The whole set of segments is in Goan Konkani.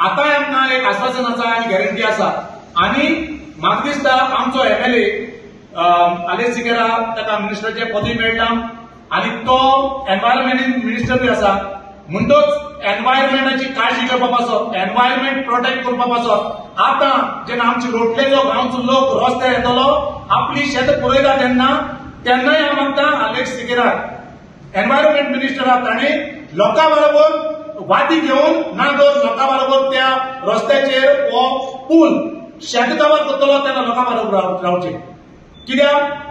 आतांय आमकां एक आश्वासन आसा आनी गॅरंटी आसा. आनी म्हाका दिसता आमचो एमएलए आलेक्स सिकेरा ताका मिनिस्टराचें पदूय मेळटा आनी तो एनवायरमेंट मिनिस्टर बी आसा. म्हणटोच एनवायरमेंटाची काळजी करपा पासत, एनवायरमेंट प्रोटेक्ट करपा पासत आतां जेन्ना आमची लोटलेचो गांवचो लोक रस्त्यार येतलो, आपली शेत पुरयता तेन्ना तेन्नाय हांव मागता आलेक्स सिकेराक एनवायरमेंट मिनिस्टराक ताणें लोकां बरोबर वाती घेवन ना तर लोकां बरोबर त्या रस्त्याचेर हो पूल शेत काबार करतलो तेन्ना लोकां बरोबर रावचें. कित्याक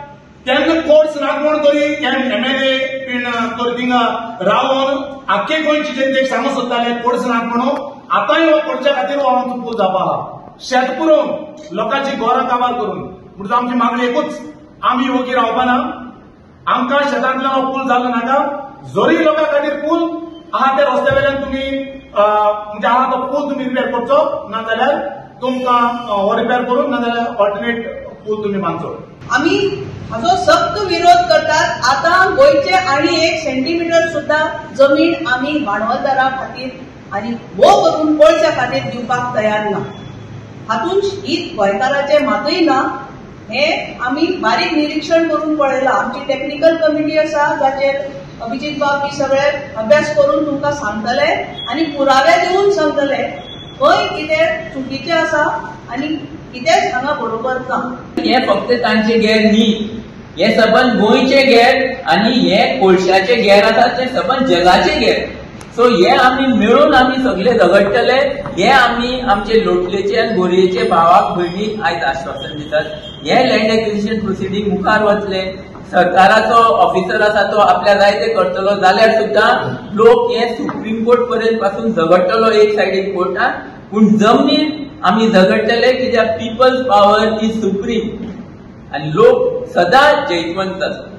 तेन्ना कोर्स राखवण तरी एमएलए बीन तर थिंगा रावन आख्खे गोंयची जनतेक सांगूंक सोदताले कोर्स नाक म्हणून. आतांय हो कोर्चा खातीर हो आमचो पूल जावपा आहा, शेत पुरोवन लोकांची घरां काबार करून. म्हणून आमची मागणी एकूच, आमी वोगी रावपा ना, आमकां शेतांतल्यान हो पूल जालो नाका. जरी लोकां खातीर पूल आहा त्या रस्त्या वयल्यान तुमी म्हणजे आहा तो पूल तुमी रिपेर करचो, ना जाल्यार तुमकां हो रिपेर करून ना जाल्यार ऑल्टरनेट पूल तुमी बांदचो. आमी हाजो सक्त विरोध करतात. आतां गोंयचे आनी 1 सेंटीमिटर सुद्दां जमीन आमी भांडवलदारा खातीर आनी वो करून कोळश्या खातीर दिवपाक तयार ना. हातूंत हीत गोंयकाराचें मातूय ना हें आमी बारीक निरिक्षण करून पळयलां. आमची टॅक्निकल कमिटी आसा जाचेर अभिजीत बाब बी सगळे अभ्यास करून तुमकां सांगतले आनी पुरावे दिवन सांगतले खंय कितें चुकीचें आसा आनी कितेंच हांगा बरोबर ना. हे फक्त तांचे घेर न्ही, हे सबंद गोंयचे घेर आनी हे कोळशाचे घेर आसा ते सबंद जगाचे घेर. सो हे आमी मेळून आमी सगळे झगडटले. हे आमी आमचे लोटलेचे आनी बोरयेचे भावाक भयणीक आयज आश्वासन दितात. हे लँड एक्विजिशन प्रोसिडींग मुखार वतले. सरकाराचो ऑफिसर आसा तो आपल्या जाय ते करतलो जाल्यार सुद्दां लोक हे सुप्रीम कोर्ट पर्यंत पासून झगडटलो एक सायडीन कोर्टान, पूण जमनीर आमी झगडटले कित्याक पिपल्स पावर is supreme आनी लोक सदांच जैतवंत आसता.